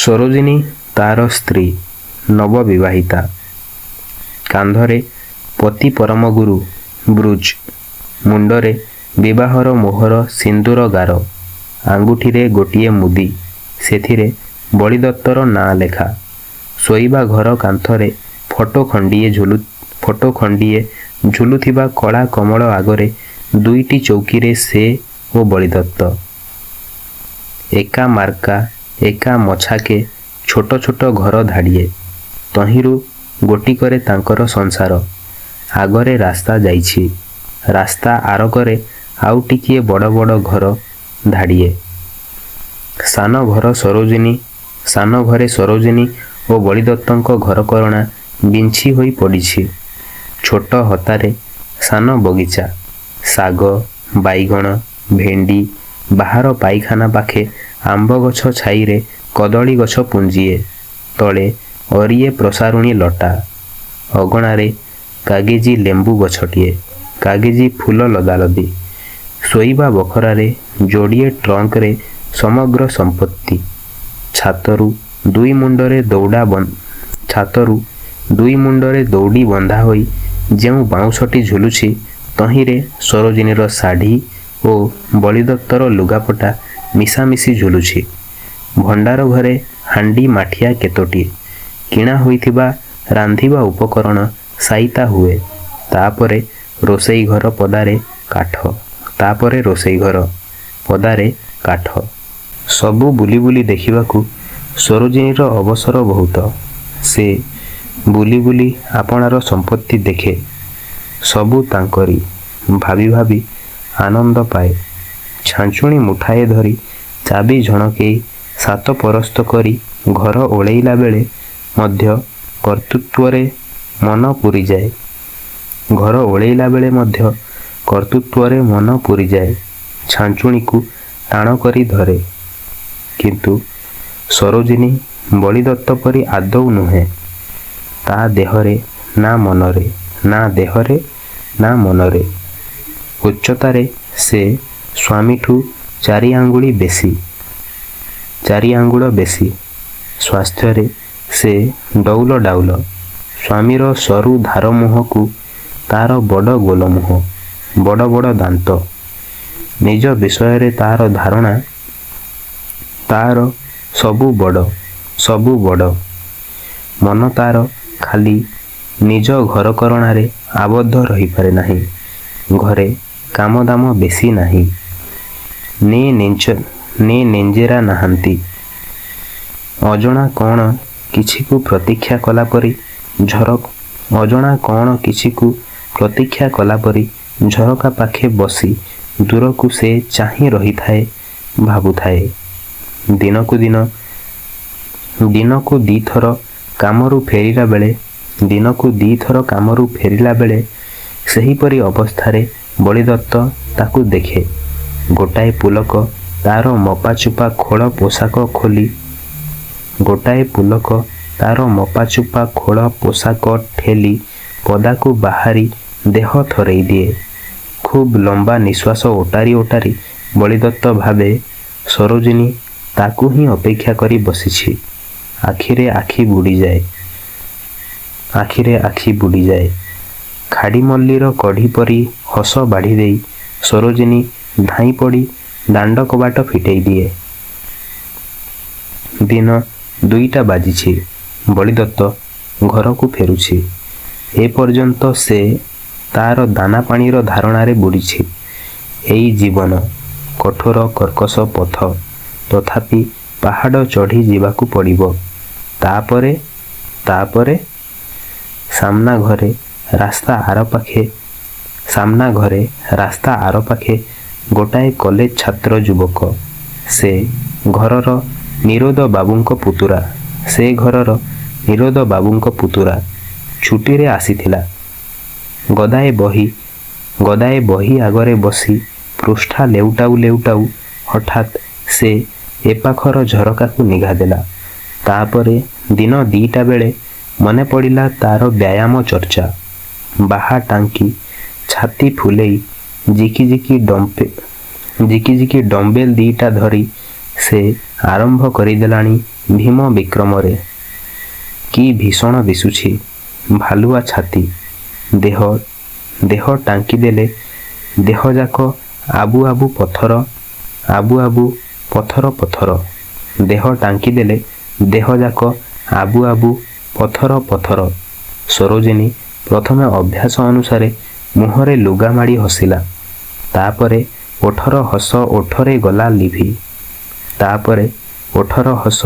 ସରୋଜିନୀ ତାର ସ୍ତ୍ରୀ, ନବବିବାହିତା। କାନ୍ଧରେ ପତି ପରମଗୁରୁ ବ୍ରୁଜ, ମୁଣ୍ଡରେ ବିବାହର ମୋହର ସିନ୍ଦୂର ଗାର, ଆଙ୍ଗୁଠିରେ ଗୋଟିଏ ମୁଦି, ସେଥିରେ ବଳିଦତ୍ତର ନାଁ ଲେଖା। ଶୋଇବା ଘର କାନ୍ଥରେ ଫଟୋ ଖଣ୍ଡିଏ ଝୁଲୁଥିବା କଳା କମଳ ଆଗରେ ଦୁଇଟି ଚୌକିରେ ସେ ଓ ବଳିଦତ୍ତ। ଏକା ମାର୍କା ଏକା ମଛାକେ ଛୋଟ ଛୋଟ ଘର ଧାଡ଼ିଏ। ତହିଁରୁ ଗୋଟିକରେ ତାଙ୍କର ସଂସାର। ଆଗରେ ରାସ୍ତା ଯାଇଛି। ରାସ୍ତା ଆରକରେ ଆଉ ଟିକିଏ ବଡ଼ ବଡ଼ ଘର ଧାଡ଼ିଏ। ସାନ ଘରେ ସରୋଜିନୀ ଓ ବଳିଦତ୍ତଙ୍କ ଘରକରଣା ବିଞ୍ଛି ହୋଇ ପଡ଼ିଛି। ଛୋଟ ହତାରେ ସାନ ବଗିଚା। ଶାଗ, ବାଇଗଣ, ଭେଣ୍ଡି, ବାହାର ପାଇଖାନା ପାଖେ ଆମ୍ବଗଛ ଛାଇରେ କଦଳୀଗଛ ପୁଞ୍ଜିଏ, ତଳେ ଅରିଏ ପ୍ରସାରୁଣୀ ଲଟା। ଅଗଣାରେ କାଗେଜି ଲେମ୍ବୁ ଗଛଟିଏ, କାଗେଜି ଫୁଲ ଲଦାଲଦି। ଶୋଇବା ବଖରାରେ ଯୋଡ଼ିଏ ଟ୍ରଙ୍କରେ ସମଗ୍ର ସମ୍ପତ୍ତି। ଛାତରୁ ଦୁଇ ମୁଣ୍ଡରେ ଦଉଡ଼ି ବନ୍ଧାହୋଇ ଯେଉଁ ବାଉଁଶଟି ଝୁଲୁଛି, ତହିଁରେ ସରୋଜିନୀର ଶାଢ଼ି ଓ ବଳିଦତ୍ତର ଲୁଗାପଟା ମିଶାମିଶି ଝୁଲୁଛି। ଭଣ୍ଡାର ଘରେ ହାଣ୍ଡି ମାଠିଆ କେତୋଟି, କିଣା ହୋଇଥିବା ରାନ୍ଧିବା ଉପକରଣ ସାଇତା ହୁଏ। ତା'ପରେ ରୋଷେଇ ଘର ପଦାରେ କାଠ। ତା'ପରେ ରୋଷେଇ ଘର ପଦାରେ କାଠ। ସବୁ ବୁଲି ବୁଲି ଦେଖିବାକୁ ସରୋଜିନୀର ଅବସର ବହୁତ। ସେ ବୁଲି ବୁଲି ଆପଣାର ସମ୍ପତ୍ତି ଦେଖେ। ସବୁ ତାଙ୍କରି, ଭାବି ଭାବି ଆନନ୍ଦ ପାଏ। ଛାଞ୍ଚୁଣି ମୁଠାଏ ଧରି ଚାବି ଝଣକେଇ ସାତ ପରସ୍ତ କରି ଘର ଓଳେଇଲାବେଳେ ମଧ୍ୟ କର୍ତ୍ତୃତ୍ୱରେ ମନ ପୂରିଯାଏ। ଘର ଓଳେଇଲାବେଳେ ମଧ୍ୟ କର୍ତ୍ତୃତ୍ୱରେ ମନ ପୂରିଯାଏ। ଛାଞ୍ଚୁଣିକୁ ଟାଣକରି ଧରେ। କିନ୍ତୁ ସରୋଜିନୀ ବଳିଦତ୍ତ ପରି ଆଦୌ ନୁହେଁ। ତା ଦେହରେ ନା ମନରେ, ନା ଦେହରେ ନା ମନରେ। ଉଚ୍ଚତାରେ ସେ ସ୍ୱାମୀଠୁ ଚାରି ଆଙ୍ଗୁଳ ବେଶି। ସ୍ୱାସ୍ଥ୍ୟରେ ସେ ଡଉଲ ଡାଉଲ। ସ୍ୱାମୀର ସରୁ ଧାର ମୁହଁକୁ ତାର ବଡ଼ ଗୋଲ ମୁହଁ, ବଡ଼ ବଡ଼ ଦାନ୍ତ। ନିଜ ବିଷୟରେ ତାର ଧାରଣା, ତାର ସବୁ ବଡ଼, ସବୁ ବଡ଼। ମନ ତାର ଖାଲି ନିଜ ଘରକରଣାରେ ଆବଦ୍ଧ ରହିପାରେ ନାହିଁ। ଘରେ କାମଦାମ ବେଶି ନାହିଁ। ନେ ନେଞ୍ଜେରା ନାହାନ୍ତି। ଅଜଣା କଣ କିଛିକୁ ପ୍ରତୀକ୍ଷା କଲାପରି ଝରକା ପାଖେ ବସି ଦୂରକୁ ସେ ଚାହିଁ ରହିଥାଏ, ଭାବୁଥାଏ। ଦିନକୁ ଦି'ଥର କାମରୁ ଫେରିଲାବେଳେ ସେହିପରି ଅବସ୍ଥାରେ ବଳିଦତ୍ତ ତାକୁ ଦେଖେ। ଗୋଟାଏ ପୁଲକ ତାର ମପାଚୁପା ଖୋଳ ପୋଷାକ ଠେଲି ପଦାକୁ ବାହାରି ଦେହ ଥରେଇ ଦିଏ। ଖୁବ୍ ଲମ୍ବା ନିଶ୍ୱାସ ଓଟାରି ଓଟାରି ବଳିଦତ୍ତ ଭାବେ, ସରୋଜିନୀ ତାକୁହିଁ ଅପେକ୍ଷା କରି ବସିଛି। ଆଖିରେ ଆଖି ବୁଡ଼ିଯାଏ। ଆଖିରେ ଆଖି ବୁଡ଼ିଯାଏ। ଖାଡ଼ିମଲ୍ଲୀର କଢ଼ି ପରି ହସ ବାଢ଼ିଦେଇ ସରୋଜିନୀ ଧାଇଁପଡ଼ି ଦାଣ୍ଡ କବାଟ ଫିଟେଇ ଦିଏ। ଦିନ 2ଟା ବାଜିଛି। ବଳିଦତ୍ତ ଘରକୁ ଫେରୁଛି। ଏ ପର୍ଯ୍ୟନ୍ତ ସେ ତାର ଦାନାପାଣିର ଧାରଣାରେ ବୁଡ଼ିଛି। ଏଇ ଜୀବନ। କଠୋର କର୍କଶ ପଥ। ତଥାପି ପାହାଡ଼ ଚଢ଼ି ଯିବାକୁ ପଡ଼ିବ। ତା'ପରେ? ତା'ପରେ? ସାମ୍ନା ଘରେ ରାସ୍ତା ଆରପାଖେ ଗୋଟାଏ କଲେଜ ଛାତ୍ର ଯୁବକ। ସେ ଘରର ନୀରୋଦବାବୁଙ୍କ ପୁତୁରା। ସେ ଘରର ନୀରୋଦବାବୁଙ୍କ ପୁତୁରା। ଛୁଟିରେ ଆସିଥିଲା। ଗଦାଏ ବହି ଆଗରେ ବସି ପୃଷ୍ଠା ଲେଉଟାଉ ଲେଉଟାଉ ହଠାତ୍ ସେ ଏପାଖର ଝରକାକୁ ନିଘା ଦେଲା। ତା'ପରେ ଦିନ 2ଟା ବେଳେ ମନେପଡ଼ିଲା ତାର ବ୍ୟାୟାମ ଚର୍ଚ୍ଚା। ବାହା ଟାଙ୍କି ଛାତି ଫୁଲେଇ ଝିକି ଝିକି ଡମ୍ବେଲ ଦି'ଟା ଧରି ସେ ଆରମ୍ଭ କରିଦେଲାଣି ଭୀମ ବିକ୍ରମରେ। କି ଭୀଷଣ ଦିଶୁଛି। ଭାଲୁଆ ଛାତି। ଦେହ ଦେହ ଟାଙ୍କିଦେଲେ ଦେହଯାକ ଆବୁ ଆବୁ ପଥର, ଆବୁ ଆବୁ ପଥର ପଥର। ଦେହ ଟାଙ୍କିଦେଲେ ଦେହଯାକ ଆବୁ ଆବୁ ପଥର ପଥର। ସରୋଜିନୀ ପ୍ରଥମେ ଅଭ୍ୟାସ ଅନୁସାରେ ମୁହଁରେ ଲୁଗାମାଡ଼ି ହସିଲା। ତା'ପରେ ଓଠର ହସ ଓଠରେ ଗଲା ଲିଭି। ତା'ପରେ ଓଠର ହସ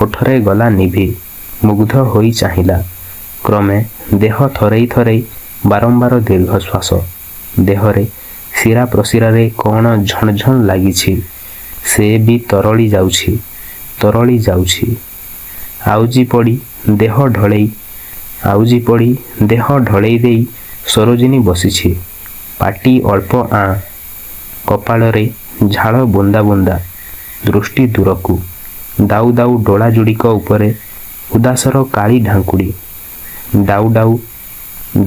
ଓଠରେ ଗଲା ନିଭି। ମୁଗ୍ଧ ହୋଇ ଚାହିଁଲା। କ୍ରମେ ଦେହ ଥରେଇ ଥରେଇ ବାରମ୍ବାର ଦୀର୍ଘଶ୍ୱାସ। ଦେହରେ ଶିରା ପ୍ରଶିରାରେ କ'ଣ ଝଣ୍ ଝଣ୍ ଲାଗିଛି। ସେ ବି ତରଳି ଯାଉଛି, ତରଳି ଯାଉଛି। ଆଉଜି ପଡ଼ି ଦେହ ଢଳେଇ ଆଉଜି ପଡ଼ି ଦେହ ଢଳେଇ ଦେଇ ସରୋଜିନୀ ବସିଛି। ପାଟି ଅଳ୍ପ ଆଁ। କପାଳରେ ଝାଳ ବୁନ୍ଦା ବୁନ୍ଦା। ଦୃଷ୍ଟି ଦୂରକୁ। ଦାଉ ଦାଉ ଡୋଳା ଯୋଡ଼ିକ ଉପରେ ଉଦାସର କାଳି ଢାଙ୍କୁଣି। ଦାଉ ଦାଉ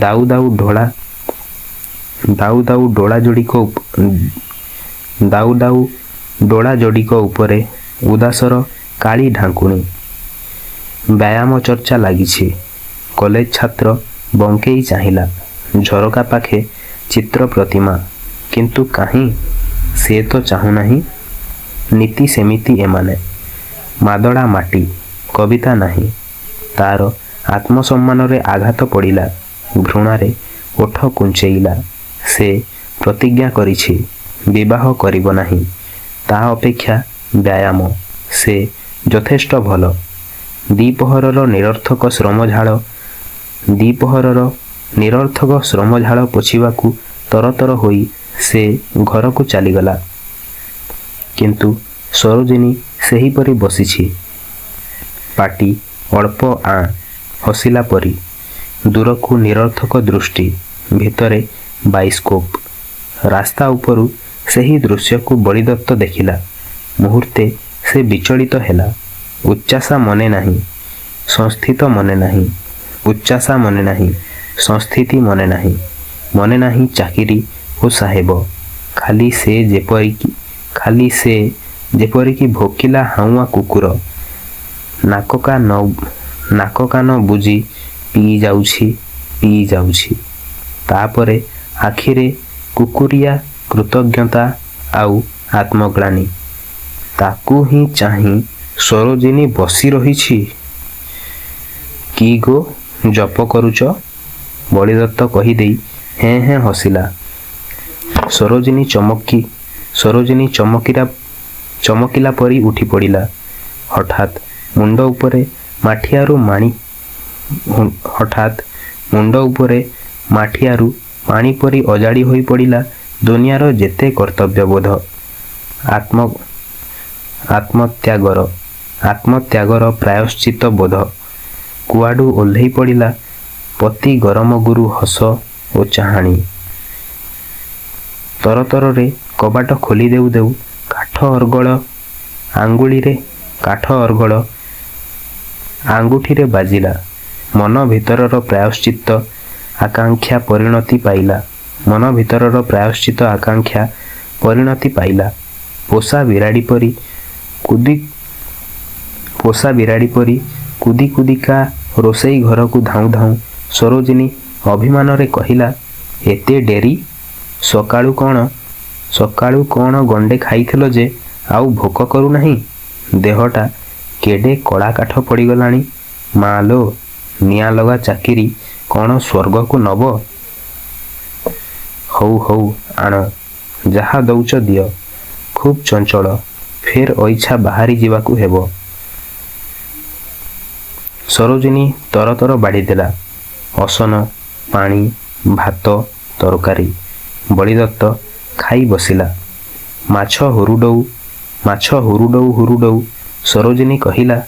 ଦାଉ ଦାଉ ଢୋଳା ଦାଉ ଦାଉ ଡୋଳା ଯୋଡ଼ିକ ଦାଉ ଦାଉ ଡୋଳା ଯୋଡ଼ିକ ଉପରେ ଉଦାସର କାଳି ଢାଙ୍କୁଣି। ବ୍ୟାୟାମ ଚର୍ଚ୍ଚା ଲାଗିଛି। କଲେଜ ଛାତ୍ର ବଙ୍କେଇ ଚାହିଁଲା। ଝରକା ପାଖେ ଚିତ୍ର ପ୍ରତିମା। କିନ୍ତୁ କାହିଁ? ସେ ତ ଚାହୁଁନାହିଁ। ନିତି ସେମିତି ଏମାନେ। ମାଦଳା ମାଟି। କବିତା ନାହିଁ। ତା'ର ଆତ୍ମସମ୍ମାନରେ ଆଘାତ ପଡ଼ିଲା। ଘୃଣାରେ ଓଠ କୁଞ୍ଚେଇଲା। ସେ ପ୍ରତିଜ୍ଞା କରିଛି, ବିବାହ କରିବ ନାହିଁ। ତା' ଅପେକ୍ଷା ବ୍ୟାୟାମ। ସେ ଯଥେଷ୍ଟ ଭଲ। ଦିପହରର ନିରର୍ଥକ ଶ୍ରମଝାଳ ଦିପହରର ନିରର୍ଥକ ଶ୍ରମଝାଳ ପୋଛିବାକୁ ତରତର ହୋଇ ସେ ଘରକୁ ଚାଲିଗଲା। କିନ୍ତୁ ସରୋଜିନୀ ସେହିପରି ବସିଛି। ପାଟି ଅଳ୍ପ ଆଁ, ହସିଲା ପରି। ଦୂରକୁ ନିରର୍ଥକ ଦୃଷ୍ଟି। ଭିତରେ ବାଇସ୍କୋପ। ରାସ୍ତା ଉପରୁ ସେହି ଦୃଶ୍ୟକୁ ବଳିଦତ୍ତ ଦେଖିଲା। ମୁହୂର୍ତ୍ତେ ସେ ବିଚଳିତ ହେଲା। ଉଚ୍ଚାଶା ମନେ ନାହିଁ, ସଂସ୍ଥିତ ମନେ ନାହିଁ। ଉଚ୍ଚାଶା ମନେ ନାହିଁ, ସଂସ୍ଥିତି ମନେ ନାହିଁ। ମନେ ନାହିଁ ଚାକିରି ଓ ସାହେବ। ଖାଲି ସେ ଯେପରିକି ଭୋକିଲା ହାଉଁଆ କୁକୁର, ନାକ କାନ ବୁଜି ପିଇଯାଉଛି, ପିଇଯାଉଛି। ତା'ପରେ ଆଖିରେ କୁକୁରିଆ କୃତଜ୍ଞତା ଆଉ ଆତ୍ମଗ୍ଳାନି। ତାକୁ ହିଁ ଚାହିଁ ସରୋଜିନୀ ବସି ରହିଛି! କି ଗୋ, ଜପ କରୁଚ? ବଳିଦତ୍ତ କହିଦେଇ ହେଁ ହେଁ ହସିଲା। ସରୋଜିନୀ ଚମକିଲା ପରି ଉଠିପଡ଼ିଲା। ହଠାତ୍ ମୁଣ୍ଡ ଉପରେ ମାଠିଆରୁ ମାଣି ହଠାତ୍ ମୁଣ୍ଡ ଉପରେ ମାଠିଆରୁ ପାଣି ପରି ଅଜାଡ଼ି ହୋଇ ପଡ଼ିଲା ଦୁନିଆର ଯେତେ କର୍ତ୍ତବ୍ୟବୋଧ, ଆତ୍ମତ୍ୟାଗର ପ୍ରାୟଶ୍ଚିତ୍ତ ବୋଧ। କୁଆଡ଼ୁ ଓହ୍ଲେଇ ପଡ଼ିଲା ପତି ଗରମଗୁରୁ ହସ ଓ ଚାହାଣି। ତରତରରେ କବାଟ ଖୋଲି ଦେଉ ଦେଉ କାଠ ଅର୍ଗଳ କାଠ ଅର୍ଗଳ ଆଙ୍ଗୁଠିରେ ବାଜିଲା। ମନ ଭିତରର ପ୍ରାୟଶ୍ଚିତ୍ତ ଆକାଙ୍କ୍ଷା ପରିଣତି ପାଇଲା। ମନ ଭିତରର ପ୍ରାୟଶ୍ଚିତ୍ତ ଆକାଙ୍କ୍ଷା ପରିଣତି ପାଇଲା। ପୋଷା ବିରାଡ଼ି ପରି କୁଦି କୁଦିକା ରୋଷେଇ ଘରକୁ ଧାଉଁ ଧାଉଁ ସରୋଜିନୀ ଅଭିମାନରେ କହିଲା, ଏତେ ଡେରି? ସକାଳୁ କ'ଣ ଗଣ୍ଡେ ଖାଇଥିଲ ଯେ ଆଉ ଭୋକ କରୁନାହିଁ? ଦେହଟା କେଡ଼େ କଳାକାଠ ପଡ଼ିଗଲାଣି। ମା'ଲୋ, ନିଆଁଲଗା ଚାକିରି କ'ଣ ସ୍ୱର୍ଗକୁ ନବ? ହଉ ହଉ, ଆଣ। ଯାହା ଦଉଚ ଦିଅ। ଖୁବ୍ ଚଞ୍ଚଳ। ଫେର୍ ଅଇଚ୍ଛା ବାହାରି ଯିବାକୁ ହେବ। ସରୋଜିନୀ ତରତର ବାଢ଼ିଦେଲା। ଅସନ, ପାଣି, ଭାତ, ତରକାରୀ। ବଳିଦତ୍ତ ଖାଇ ବସିଲା। ମାଛ ହୁରୁଡ଼ଉ ହୁରୁଡ଼ଉ ସରୋଜିନୀ କହିଲା,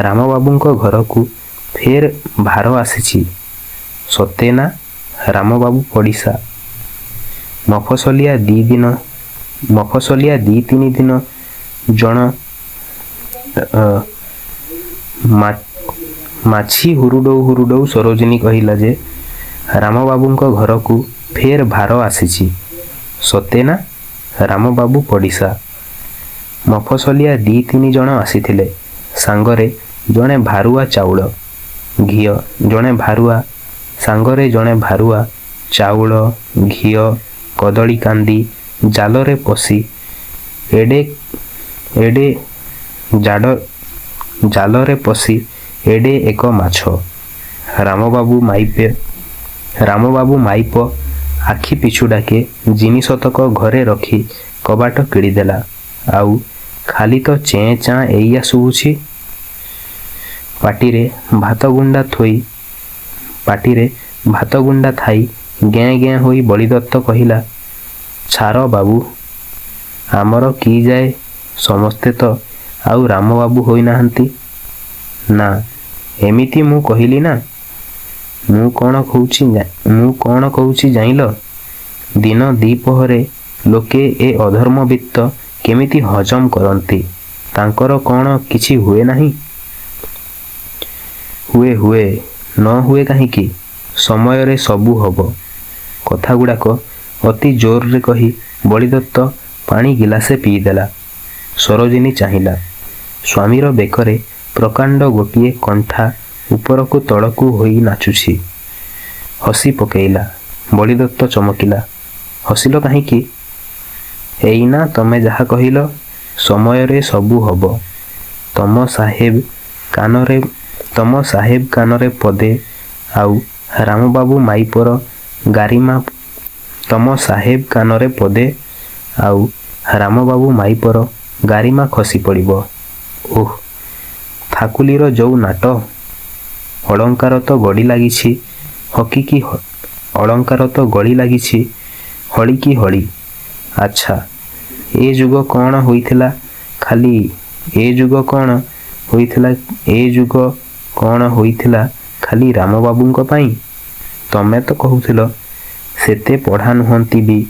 ରାମବାବୁଙ୍କ ଘରକୁ ଫେର୍ ଭାର ଆସିଛି। ସତେ ନା? ରାମବାବୁ ପଡ଼ିଶା। ମଫସଲିଆ ଦି ତିନି ଦିନ ଜଣ ମାଛି ହୁରୁଡ଼ଉ ହୁରୁଡ଼ଉ ସରୋଜିନୀ କହିଲା ଯେ ରାମବାବୁଙ୍କ ଘରକୁ ଫେର୍ ଭାର ଆସିଛି। ସତେ ନା? ରାମବାବୁ ପଡ଼ିଶା। ମଫସଲିଆ ଦି ତିନିଜଣ ଆସିଥିଲେ। ସାଙ୍ଗରେ ଜଣେ ଭାରୁଆ ଚାଉଳ, ଘିଅ ଜଣେ ଭାରୁଆ ସାଙ୍ଗରେ ଜଣେ ଭାରୁଆ ଚାଉଳ, ଘିଅ, କଦଳୀ କାନ୍ଦି ଜାଲରେ ପଶି ଏଡ଼େ ଏଡ଼େ ଜାଡ଼ ଜାଲରେ ପଶି ଏଡ଼େ ଏକ ମାଛ। ରାମବାବୁ ମାଇପ ଆଖି ପିଛୁଡ଼ାକେ ଜିନିଷତକ ଘରେ ରଖି କବାଟ କିଳିଦେଲା। ଆଉ ଖାଲି ତ ଚେଁ ଚାଁ ଏଇଆ ଶୁଭୁଛି। ପାଟିରେ ଭାତଗୁଣ୍ଡା ଥାଇ ଗେଁ ଗେଁ ହୋଇ ବଳିଦତ୍ତ କହିଲା, "ଛାର ବାବୁ, ଆମର କି ଯାଏ? ସମସ୍ତେ ତ ଆଉ ରାମବାବୁ ହୋଇ ନାହାନ୍ତି। ନା, ଏମିତି ମୁଁ କହିଲି ନା। ମୁଁ କ'ଣ କହୁଛି ଜାଇଁଲ? ଦିନ ଦିପହରେ ଲୋକେ ଏ ଅଧର୍ମବିତ୍ତ କେମିତି ହଜମ କରନ୍ତି? ତାଙ୍କର କ'ଣ କିଛି ହୁଏ ନାହିଁ? ହୁଏ, ହୁଏ, ନ ହୁଏ କାହିଁକି? ସମୟରେ ସବୁ ହବ।" କଥାଗୁଡ଼ାକ ଅତି ଜୋରରେ କହି ବଳିଦତ୍ତ ପାଣି ଗିଲାସେ ପିଇଦେଲା। ସରୋଜିନୀ ଚାହିଁଲା। ସ୍ୱାମୀର ବେକରେ ପ୍ରକାଣ୍ଡ ଗୋଟିଏ କଣ୍ଠା ଉପରକୁ ତଳକୁ ହୋଇ ନାଚୁଛି। ହସି ପକେଇଲା। ବଳିଦତ୍ତ ଚମକିଲା। "ହସିଲ କାହିଁକି?" "ଏଇନା ତମେ ଯାହା କହିଲ, ସମୟରେ ସବୁ ହବ। ତମ ସାହେବ କାନରେ ପଦେ ଆଉ ରାମବାବୁ ମାଇପର ଗାରିମା ତମ ସାହେବ କାନରେ ପଦେ ଆଉ ରାମବାବୁ ମାଇପର ଗାରିମା ଖସି ପଡ଼ିବ। ଓଃ, ଥାକୁଲିର ଯୋଉ ନାଟ! ଅଳଙ୍କାର ତ ଗଳି ଲାଗିଛି ହଳିକି ହଳି। ଆଚ୍ଛା, ଏ ଯୁଗ କ'ଣ ହୋଇଥିଲା ଖାଲି ରାମବାବୁଙ୍କ ପାଇଁ? ତମେ ତ କହୁଥିଲ, ସେତେ ପଢ଼ା ନୁହନ୍ତି ବି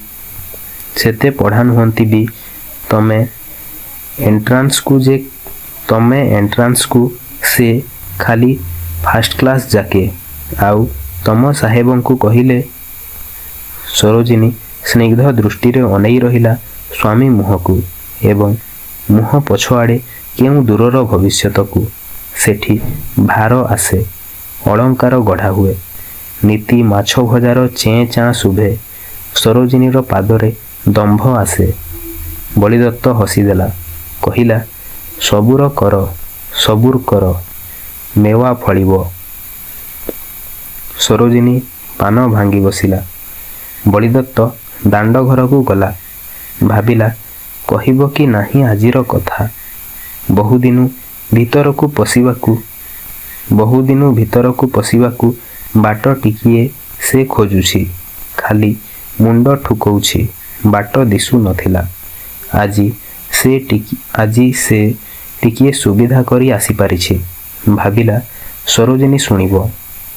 ତମେ ଏଣ୍ଟ୍ରାନ୍ସକୁ ସେ ଖାଲି ଫାଷ୍ଟକ୍ଳାସ ଯାକେ। ଆଉ ତମ ସାହେବଙ୍କୁ କହିଲେ" ସରୋଜିନୀ ସ୍ନିଗ୍ଧ ଦୃଷ୍ଟିରେ ଅନେଇ ରହିଲା ସ୍ୱାମୀ ମୁହଁକୁ ଏବଂ ମୁହଁ ପଛଆଡ଼େ କେଉଁ ଦୂରର ଭବିଷ୍ୟତକୁ। ସେଠି ଭାର ଆସେ, ଅଳଙ୍କାର ଗଢ଼ାହୁଏ। ନିତି ମାଛଭଜାର ଚେଁ ଚାଁ ଶୁଭେ। ସରୋଜିନୀର ପାଦରେ ଦମ୍ଭ ଆସେ। ବଳିଦତ୍ତ ହସିଦେଲା। କହିଲା, "ସବୁର କର, ସବୁର୍ କର, ମେୱା ଫଳିବ।" ସରୋଜିନୀ ପାନ ଭାଙ୍ଗି ବସିଲା। ବଳିଦତ୍ତ ଦାଣ୍ଡଘରକୁ ଗଲା। ଭାବିଲା, କହିବ କି ନାହିଁ ଆଜିର କଥା। ବହୁଦିନୁ ଭିତରକୁ ପଶିବାକୁ ବାଟ ଟିକିଏ ସେ ଖୋଜୁଛି। ଖାଲି ମୁଣ୍ଡ ଠୁକଉଛି, ବାଟ ଦିଶୁ ନ ଥିଲା। ଆଜି ସେ ଟିକିଏ ସୁବିଧା କରି ଆସିପାରିଛି। ଭାବିଲା, ସରୋଜିନୀ ଶୁଣିବ।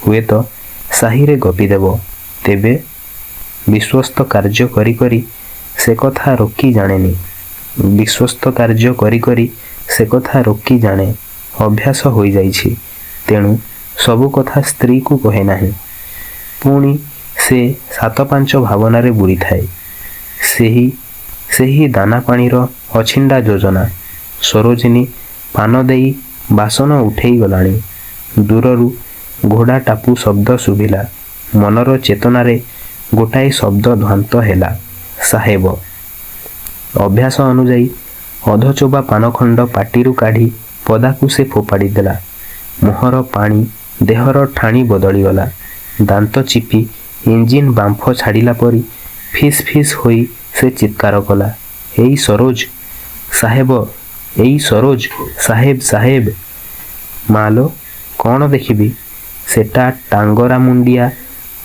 ହୁଏତ ସାହିରେ ଗପିଦେବ। ତେବେ? ବିଶ୍ୱସ୍ତ କାର୍ଯ୍ୟ କରି କରି ସେକଥା ରୋକି ଜାଣେନି। ବିଶ୍ୱସ୍ତ କାର୍ଯ୍ୟ କରି କରି ସେକଥା ରୋକି ଜାଣେ। ଅଭ୍ୟାସ ହୋଇଯାଇଛି। ତେଣୁ ସବୁ କଥା ସ୍ତ୍ରୀକୁ କହେ ନାହିଁ। ପୁଣି ସେ ସାତ ପାଞ୍ଚ ଭାବନାରେ ବୁଡ଼ିଥାଏ। ସେହି ସେହି ଦାନାପାଣିର ଅଛିଣ୍ଡା ଯୋଜନା। ସରୋଜିନୀ ପାନ ଦେଇ ବାସନ ଉଠେଇ ଗଲାଣି। ଦୂରରୁ ଘୋଡ଼ା ଟାପୁ ଶବ୍ଦ ଶୁଭିଲା। ମନର ଚେତନାରେ ଗୋଟାଏ ଶବ୍ଦ ଧ୍ୱାନ୍ତ ହେଲା, ସାହେବ। ଅଭ୍ୟାସ ଅନୁଯାୟୀ ଅଧଚୋବା ପାନଖଣ୍ଡ ପାଟିରୁ କାଢ଼ି ପଦାକୁ ସେ ଫୋପାଡ଼ି ଦେଲା। ମୁହଁର ପାଣି ଦେହର ଠାଣି ବଦଳିଗଲା। ଦାନ୍ତ ଚିପି ଇଞ୍ଜିନ ବାମ୍ଫ ଛାଡ଼ିଲା ପରି ଫିସ୍ ଫିସ୍ ହୋଇ ସେ ଚିତ୍କାର କଲା, "ଏଇ ସରୋଜ! ସାହେବ! ଏଇ ସରୋଜ! ସାହେବ, ସାହେବ!" "ମାଲୋ, କ'ଣ ଦେଖିବି? ସେଟା ଟାଙ୍ଗରାମୁଣ୍ଡିଆ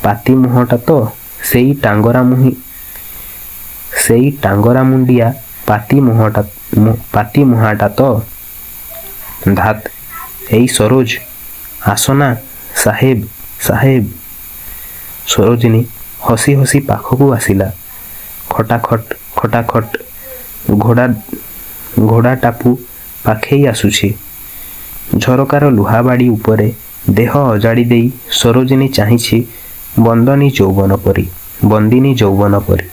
ପାତିମୁହଁଟା ତ? ସେଇ ଟାଙ୍ଗରାମୁଣ୍ଡିଆ ପାତିମୁହାଁଟା ତ? ଧାତ୍! ଏଇ ସରୋଜ! ଆସ ନା! ସାହେବ, ସାହେବ!" ସରୋଜିନୀ ହସି ହସି ପାଖକୁ ଆସିଲା। ଖଟାଖଟ, ଖଟାଖଟ ଘୋଡ଼ା ଟାପୁ ପାଖେଇ ଆସୁଛି। ଝରକାର ଲୁହାବାଡ଼ି ଉପରେ ଦେହ ଅଜାଡ଼ି ଦେଇ ସରୋଜିନୀ ଚାହିଁଛି ବନ୍ଦିନୀ ଯୌବନ ପରି।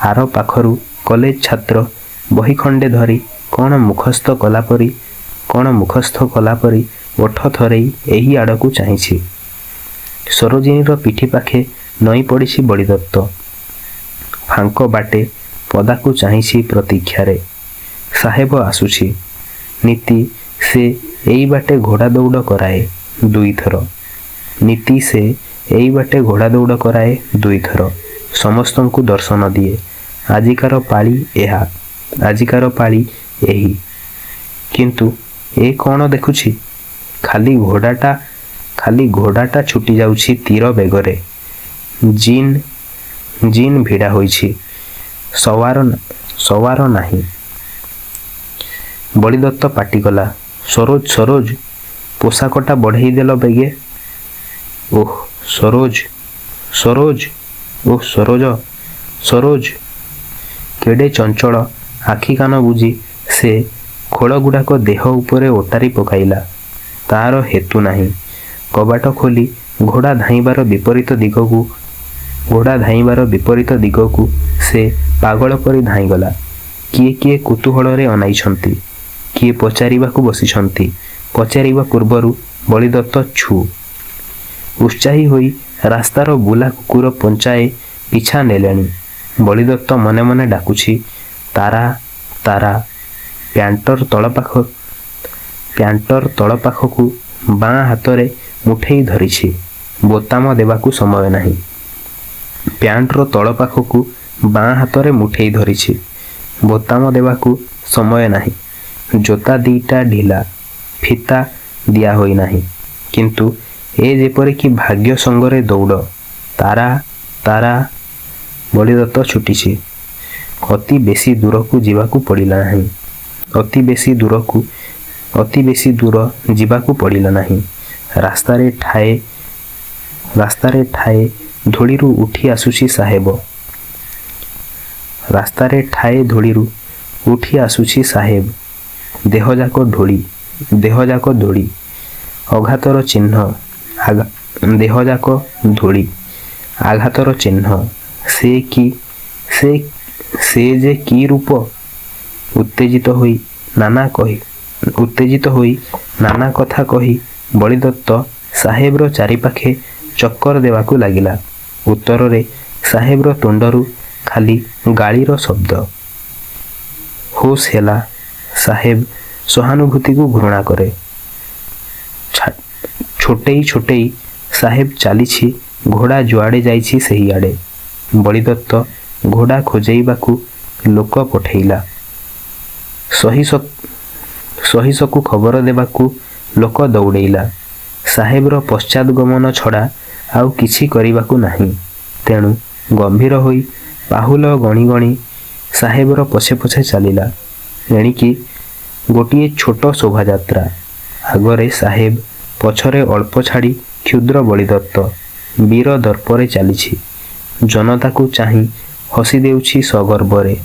ଆର ପାଖରୁ କଲେଜ ଛାତ୍ର ବହି ଖଣ୍ଡେ ଧରି କ'ଣ ମୁଖସ୍ଥ କଲାପରି କ'ଣ ମୁଖସ୍ଥ କଲାପରି ଓଠ ଥରେଇ ଏହି ଆଡ଼କୁ ଚାହିଁଛି। ସରୋଜିନୀର ପିଠି ପାଖେ ନଇଁ ପଡ଼ିଛି ବଳିଦତ୍ତ। ଫାଙ୍କ ବାଟେ ପଦାକୁ ଚାହିଁଛି ପ୍ରତୀକ୍ଷାରେ। ସାହେବ ଆସୁଛି। ନିତି ସେ ଏଇବାଟେ ଘୋଡ଼ା ଦୌଡ଼ କରାଏ ଦୁଇଥର। ନିତି ସେ ଏଇବାଟେ ଘୋଡ଼ା ଦୌଡ଼ କରାଏ ଦୁଇଥର। ସମସ୍ତଙ୍କୁ ଦର୍ଶନ ଦିଏ। ଆଜିକାର ପାଳି ଏହା। ଆଜିକାର ପାଳି ଏହି। କିନ୍ତୁ ଏ କ'ଣ ଦେଖୁଛି? ଖାଲି ଘୋଡ଼ାଟା ଖାଲି ଘୋଡ଼ାଟା ଛୁଟିଯାଉଛି ତୀର ବେଗରେ। ଜିନ୍ ଭିଡ଼ା ହୋଇଛି। ସୱାର ନାହିଁ। ବଳିଦତ୍ତ ପାଟିକଲା, "ସରୋଜ, ସରୋଜ, ପୋଷାକଟା ବଢ଼େଇ ଦେଲ ବେଗେ। ଓଃ ସରୋଜ, ସରୋଜ, ଓଃ ସରୋଜ, ସରୋଜ।" କେଡ଼େ ଚଞ୍ଚଳ, ଆଖି କାନ ବୁଜି ସେ ଖୋଳଗୁଡ଼ାକ ଦେହ ଉପରେ ଓଟାରି ପକାଇଲା। ତା'ର ହେତୁ ନାହିଁ। କବାଟ ଖୋଲି ଘୋଡ଼ା ଧାଇଁବାର ବିପରୀତ ଦିଗକୁ ଘୋଡ଼ା ଧାଇଁବାର ବିପରୀତ ଦିଗକୁ ସେ ପାଗଳ ପରି ଧାଇଁଗଲା। କିଏ କିଏ କୁତୂହଳରେ ଅନାଇଛନ୍ତି। କିଏ ପଚାରିବାକୁ ବସିଛନ୍ତି। ପଚାରିବା ପୂର୍ବରୁ ବଳିଦତ୍ତ ଛୁ। ଉତ୍ସାହୀ ହୋଇ ରାସ୍ତାର ବୁଲା କୁକୁର ପଞ୍ଚାଏ ପିଛା ନେଲେଣି। ବଳିଦତ୍ତ ମନେ ମନେ ଡାକୁଛି, "ତାରା, ତାରା।" ପ୍ୟାଣ୍ଟର ତଳପାଖକୁ ବାଁ ହାତରେ ମୁଠେଇ ଧରିଛି। ବୋତାମ ଦେବାକୁ ସମୟ ନାହିଁ। ପ୍ୟାଣ୍ଟର ତଳପାଖକୁ ବାଁ ହାତରେ ମୁଠେଇ ଧରିଛି। ବୋତାମ ଦେବାକୁ ସମୟ ନାହିଁ। ଜୋତା ଦି'ଟା ଢିଲା। ଫିତା ଦିଆ ହୋଇନାହିଁ। କିନ୍ତୁ ଏ ଯେପରି କି ଭାଗ୍ୟ ସଙ୍ଗରେ ଦୌଡ଼। ତାରା, ତାରା। ବଳିଦତ୍ତ ଛୁଟିଛି। ଅତି ବେଶି ଦୂରକୁ ଯିବାକୁ ପଡ଼ିଲା ନାହିଁ। ଅତି ବେଶି ଦୂର ଯିବାକୁ ପଡ଼ିଲା ନାହିଁ। ରାସ୍ତାରେ ଠାଏ ଧୂଳିରୁ ଉଠି ଆସୁଛି ସାହେବ। ରାସ୍ତାରେ ଠାଏ ଧୂଳିରୁ ଉଠି ଆସୁଛି ସାହେବ। ଦେହଯାକ ଧୂଳି, ଦେହଯାକ ଧୂଳି। ଆଘାତର ଚିହ୍ନ। ଦେହଯାକ ଧୂଳି, ଆଘାତର ଚିହ୍ନ। ସେ ଯେ କି ରୂପ! ଉତ୍ତେଜିତ ହୋଇ ନାନା କଥା କହି ବଳିଦତ୍ତ ସାହେବର ଚାରିପାଖେ ଚକ୍କର ଦେବାକୁ ଲାଗିଲା। ଉତ୍ତରରେ ସାହେବର ତୁଣ୍ଡରୁ ଖାଲି ଗାଳିର ଶବ୍ଦ। ହୋସ୍ ହେଲା, ସାହେବ ସହାନୁଭୂତିକୁ ଘୃଣା କରେ। ଛୋଟେଇ ଛୋଟେଇ ସାହେବ ଚାଲିଛି ଘୋଡ଼ା ଯୁଆଡ଼େ ଯାଇଛି ସେହିଆଡ଼େ। ବଳିଦତ୍ତ ଘୋଡ଼ା ଖୋଜେଇବାକୁ ଲୋକ ପଠେଇଲା। ସହିସକୁ ଖବର ଦେବାକୁ ଲୋକ ଦଉଡ଼େଇଲା। ସାହେବର ପଶ୍ଚାଦଗମନ ଛଡ଼ା ଆଉ କିଛି କରିବାକୁ ନାହିଁ। ତେଣୁ ଗମ୍ଭୀର ହୋଇ ପାହୁଲ ଗଣି ଗଣି ସାହେବର ପଛେ ପଛେ ଚାଲିଲା। ଏଣିକି ଗୋଟିଏ ଛୋଟ ଶୋଭାଯାତ୍ରା। ଆଗରେ ସାହେବ, ପଛରେ ଅଳ୍ପ ଛାଡ଼ି କ୍ଷୁଦ୍ର ବଳିଦତ୍ତ। ବୀର ଦର୍ପରେ ଚାଲିଛି। ଜନତାକୁ ଚାହିଁ ହସିଦେଉଛି ସଗର୍ବରେ।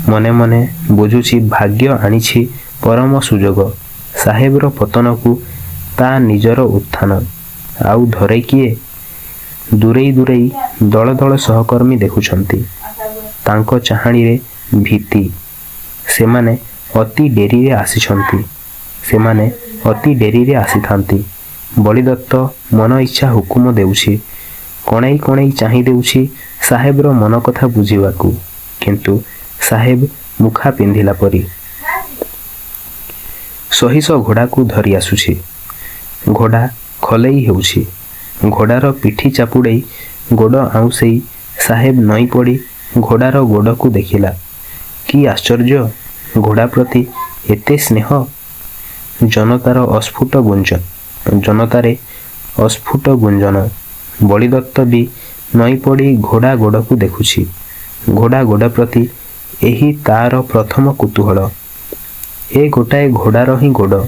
ମନେ ମନେ ବୁଝୁଛି ଭାଗ୍ୟ ଆଣିଛି ପରମ ସୁଯୋଗ। ସାହେବର ପତନକୁ ତା' ନିଜର ଉତ୍ଥାନ। ଆଉ ଧରେ କିଏ? ଦୂରେଇ ଦୂରେଇ ଦଳ ଦଳ ସହକର୍ମୀ ଦେଖୁଛନ୍ତି। ତାଙ୍କ ଚାହାଣୀରେ ଭୀତି। ସେମାନେ ଅତି ଡେରିରେ ଆସିଛନ୍ତି। ସେମାନେ ଅତି ଡେରିରେ ଆସିଥାନ୍ତି। ବଳିଦତ୍ତ ମନଇଚ୍ଛା ହୁକୁମ ଦେଉଛି। କଣେଇ କଣେଇ ଚାହିଁ ଦେଉଛି ସାହେବର ମନକଥା ବୁଝିବାକୁ। କିନ୍ତୁ ସାହେବ ମୁଖା ପିନ୍ଧିଲା ପରି। ସହିସ ଘୋଡ଼ାକୁ ଧରି ଆସୁଛି। ଘୋଡ଼ା ଖଲେଇ ହେଉଛି। ଘୋଡ଼ାର ପିଠି ଚାପୁଡ଼େଇ ଗୋଡ଼ ଆଉଁସେଇ ସାହେବ ନଇଁପଡ଼ି ଘୋଡ଼ାର ଗୋଡ଼କୁ ଦେଖିଲା। କି ଆଶ୍ଚର୍ଯ୍ୟ, ଘୋଡ଼ା ପ୍ରତି ଏତେ ସ୍ନେହ! ଜନତାରେ ଅସ୍ଫୁଟ ଗୁଞ୍ଜନ। ବଳିଦତ୍ତ ବି ନଇଁପଡ଼ି ଘୋଡ଼ା ଗୋଡ଼କୁ ଦେଖୁଛି। ଘୋଡ଼ା ଗୋଡ଼ ପ୍ରତି ଏହି ତା'ର ପ୍ରଥମ କୁତୂହଳ। ଏ ଗୋଟାଏ ଘୋଡ଼ାର ହିଁ ଗୋଡ଼,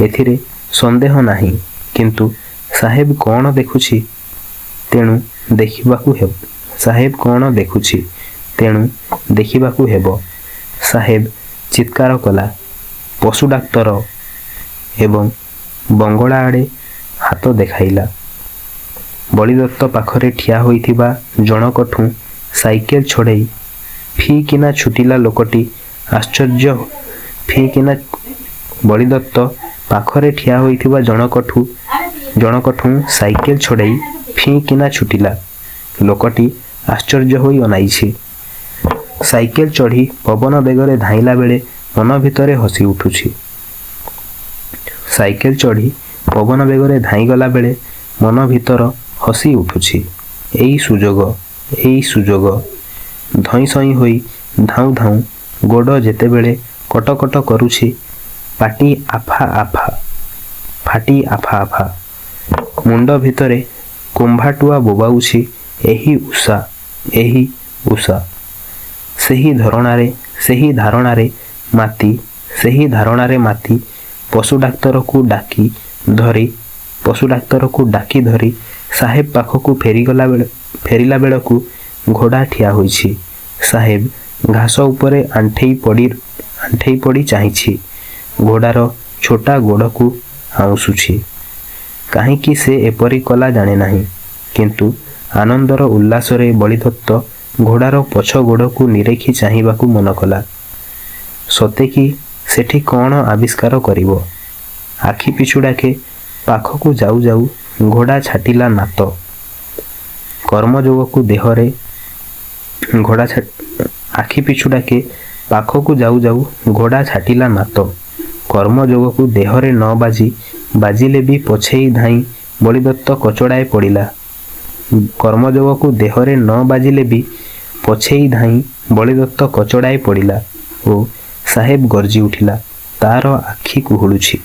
ଏଥିରେ ସନ୍ଦେହ ନାହିଁ। କିନ୍ତୁ ସାହେବ କ'ଣ ଦେଖୁଛି? ତେଣୁ ଦେଖିବାକୁ ହେବ। ସାହେବ କ'ଣ ଦେଖୁଛି, ତେଣୁ ଦେଖିବାକୁ ହେବ। ସାହେବ ଚିତ୍କାର କଲା, "ପଶୁ ଡାକ୍ତର!" ଏବଂ ବଙ୍ଗଳା ଆଡ଼େ ହାତ ଦେଖାଇଲା। ବଳିଦତ୍ତ ପାଖରେ ଠିଆ ହୋଇଥିବା ଜଣକଠୁଁ ସାଇକେଲ ଛଡ଼େଇ ଫି କିନା ଛୁଟିଲା ଲୋକଟି ଆଶ୍ଚର୍ଯ୍ୟ ଫିଁ କିନା ବଳିଦତ୍ତ ପାଖରେ ଠିଆ ହୋଇଥିବା ଜଣକଠୁଁ ସାଇକେଲ ଛଡ଼େଇ ଫିଁ କିନା ଛୁଟିଲା। ଲୋକଟି ଆଶ୍ଚର୍ଯ୍ୟ ହୋଇ ଅନାଇଛି। ସାଇକେଲ ଚଢ଼ି ପବନ ବେଗରେ ଧାଇଁଲାବେଳେ ମନ ଭିତରେ ହସି ଉଠୁଛି। ସାଇକେଲ ଚଢ଼ି ପବନ ବେଗରେ ଧାଇଁଗଲାବେଳେ ମନ ଭିତର ହସି ଉଠୁଛି। ଏଇ ସୁଯୋଗ, ଏଇ ସୁଯୋଗ। ଧଇଁସଇଁ ହୋଇ ଧାଉଁ ଧାଉଁ ଗୋଡ଼ ଯେତେବେଳେ କଟକଟ କରୁଛି, ପାଟି ଆଫା ଆଫା, ଫାଟି ଆଫା ଆଫା। ମୁଣ୍ଡ ଭିତରେ କୁମ୍ଭାଟୁଆ ବୋବାଉଛି, ଏହି ଉଷା, ଏହି ଉଷା। ସେହି ଧାରଣାରେ ମାତି ପଶୁ ଡାକ୍ତରକୁ ଡାକି ଧରି ସାହେବ ପାଖକୁ ଫେରିଲା ବେଳକୁ ଘୋଡ଼ା ଠିଆ ହୋଇଛି। ସାହେବ ଘାସ ଉପରେ ଆଣ୍ଠେଇ ପଡ଼ି ଚାହିଁଛି। ଘୋଡ଼ାର ଛୋଟା ଗୋଡ଼କୁ ଆଉଁସୁଛି। କାହିଁକି ସେ ଏପରି କଲା ଜାଣେ ନାହିଁ। କିନ୍ତୁ ଆନନ୍ଦର ଉଲ୍ଲାସରେ ବଳିଦତ୍ତ ଘୋଡ଼ାର ପଛ ଗୋଡ଼କୁ ନିରେଖି ଚାହିଁବାକୁ ମନକଲା। ସତେ କି ସେଠି କଣ ଆବିଷ୍କାର କରିବ। ଆଖି ପିଛୁଡ଼ାକେ ପାଖକୁ ଯାଉ ଯାଉ ଘୋଡ଼ା ଛାଟିଲା ନାତ। କର୍ମଯୋଗକୁ ଦେହରେ ଘୋଡ଼ା ଆଖି ପିଛୁଡ଼ାକେ ପାଖକୁ ଯାଉ ଯାଉ ଘୋଡ଼ା ଛାଟିଲା ନାତ। କର୍ମଯୋଗକୁ ଦେହରେ ନ ବାଜି ବାଜିଲେ ବି ପଛେଇ ଧାଇଁ ବଳିଦତ୍ତ କଚଡ଼ାଏ ପଡ଼ିଲା। କର୍ମଯୋଗକୁ ଦେହରେ ନ ବାଜିଲେ ବି ପଛେଇ ଧାଇଁ ବଳିଦତ୍ତ କଚଡ଼ାଏ ପଡ଼ିଲା ଓ ସାହେବ ଗର୍ଜି ଉଠିଲା। ତାର ଆଖି କୁହୁଳୁଛି।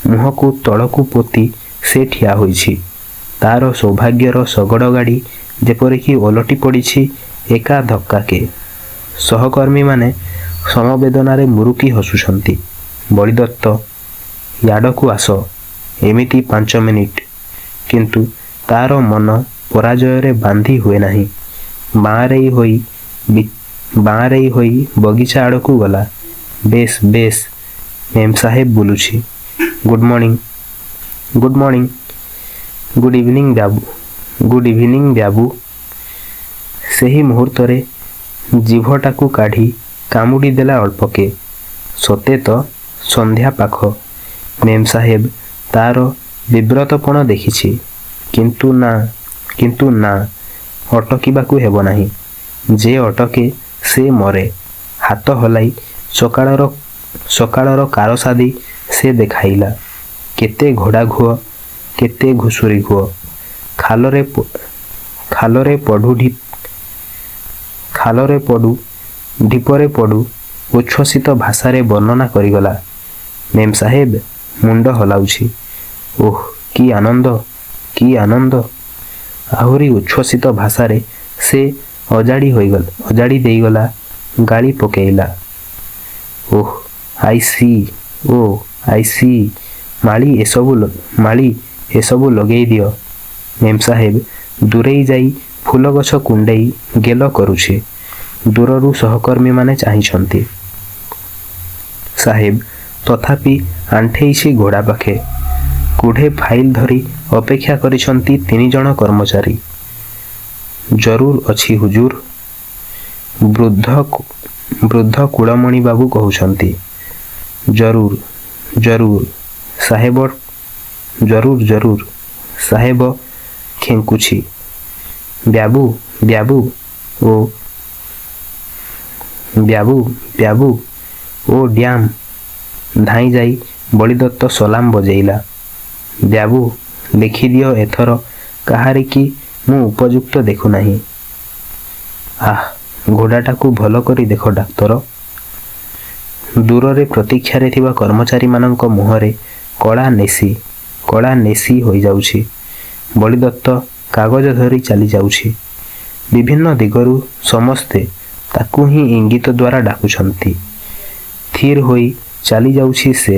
ମୁହଁକୁ ତଳକୁ ପୋତି ସେ ଠିଆ ହୋଇଛି। ତାର ସୌଭାଗ୍ୟର ଶଗଡ଼ ଗାଡ଼ି ଯେପରିକି ଓଲଟି ପଡ଼ିଛି ଏକା ଧକ୍କାକେ। ସହକର୍ମୀମାନେ ସମବେଦନାରେ ମୁରୁକି ହସୁଛନ୍ତି। ବଳିଦତ୍ତ, ୟାଡ଼କୁ ଆସ। ଏମିତି 5 ମିନିଟ। କିନ୍ତୁ ତାର ମନ ପରାଜୟରେ ବାନ୍ଧି ହୁଏନାହିଁ। ବାଆଁରେଇ ହୋଇ ବଗିଚା ଆଡ଼କୁ ଗଲା। ବେଶ୍, ବେଶ୍, ମେମ୍ସାହେବ ବୁଲୁଛି। Good morning, good morning, good evening ବାବୁ, ଗୁଡ଼ ଇଭିନିଂ ବାବୁ। ସେହି ମୁହୂର୍ତ୍ତରେ ଜିଭଟାକୁ କାଢ଼ି କାମୁଡ଼ି ଦେଲା ଅଳ୍ପକେ। ସତେ ତ, ସନ୍ଧ୍ୟା ପାଖ। ମେମ୍ସାହେବ ତାର ବିବ୍ରତପଣ ଦେଖିଛି। କିନ୍ତୁ ନା, କିନ୍ତୁ ନା, ଅଟକିବାକୁ ହେବ ନାହିଁ। ଯେ ଅଟକେ ସେ ମରେ। ହାତ ହଲାଇ ସକାଳର କାରସାଦି ସେ ଦେଖାଇଲା। କେତେ ଘୋଡ଼ା ଘୁଅ, କେତେ ଘୁଷୁରି ଘୁଅ। ଖାଲରେ ପଡୁ, ଢିପରେ ପଡୁ, ଉଚ୍ଛ୍ୱସିତ ଭାଷାରେ ବର୍ଣ୍ଣନା କରିଗଲା। ମେମ୍ସାହେବ ମୁଣ୍ଡ ହଲାଉଛି। ଓଃ, କି ଆନନ୍ଦ, କି ଆନନ୍ଦ! ଆହୁରି ଉଚ୍ଛ୍ୱସିତ ଭାଷାରେ ସେ ଅଜାଡ଼ି ଦେଇଗଲା, ଗାଳି ପକେଇଲା। Oh, I see, oh, I see. ମାଳି, ଏସବୁ ଲଗେଇ ଦିଅ। ମେମ୍ସାହେବ ଦୂରେଇ ଯାଇ ଫୁଲଗଛ କୁଣ୍ଢେଇ ଗେଲ କରୁଛି। ଦୂରରୁ ସହକର୍ମୀମାନେ ଚାହିଁଛନ୍ତି। ସାହେବ ତଥାପି ଆଣ୍ଠେଇଛି ଘୋଡ଼ା ପାଖେ। କୁଢ଼େ ଫାଇଲ ଧରି ଅପେକ୍ଷା କରିଛନ୍ତି ତିନିଜଣ କର୍ମଚାରୀ। ଜରୁର ଅଛି ହୁଜୁର, ବୃଦ୍ଧ କୁଳମଣି ବାବୁ କହୁଛନ୍ତି। ଜରୁର, ଜରୁର ସାହେବ, ଜରୁର, ଜରୁର। ସାହେବ ଖେଙ୍କୁଛି। ବ୍ୟାବୁ, ବ୍ୟାବୁ, ଓ ବ୍ୟାବୁ, ବ୍ୟାବୁ, ଓ ଡ୍ୟାମ୍। ଧାଇଁ ଯାଇ ବଳିଦତ୍ତ ସଲାମ ବଜେଇଲା। ବ୍ୟାବୁ, ଲେଖିଦିଅ ଏଥର କାହାରିକି ମୁଁ ଉପଯୁକ୍ତ ଦେଖୁନାହିଁ। ଆଃ, ଘୋଡ଼ାଟାକୁ ଭଲ କରି ଦେଖ ଡାକ୍ତର। ଦୂରରେ ପ୍ରତୀକ୍ଷାରେ ଥିବା କର୍ମଚାରୀମାନଙ୍କ ମୁହଁରେ କଳା ନେସି, କଳା ନେସି ହୋଇଯାଉଛି। ବଳିଦତ୍ତ କାଗଜ ଧରି ଚାଲିଯାଉଛି। ବିଭିନ୍ନ ଦିଗରୁ ସମସ୍ତେ ତାକୁ ହିଁ ଇଙ୍ଗିତ ଦ୍ୱାରା ଡାକୁଛନ୍ତି। ଥିର୍ ହୋଇ ଚାଲିଯାଉଛି ସେ।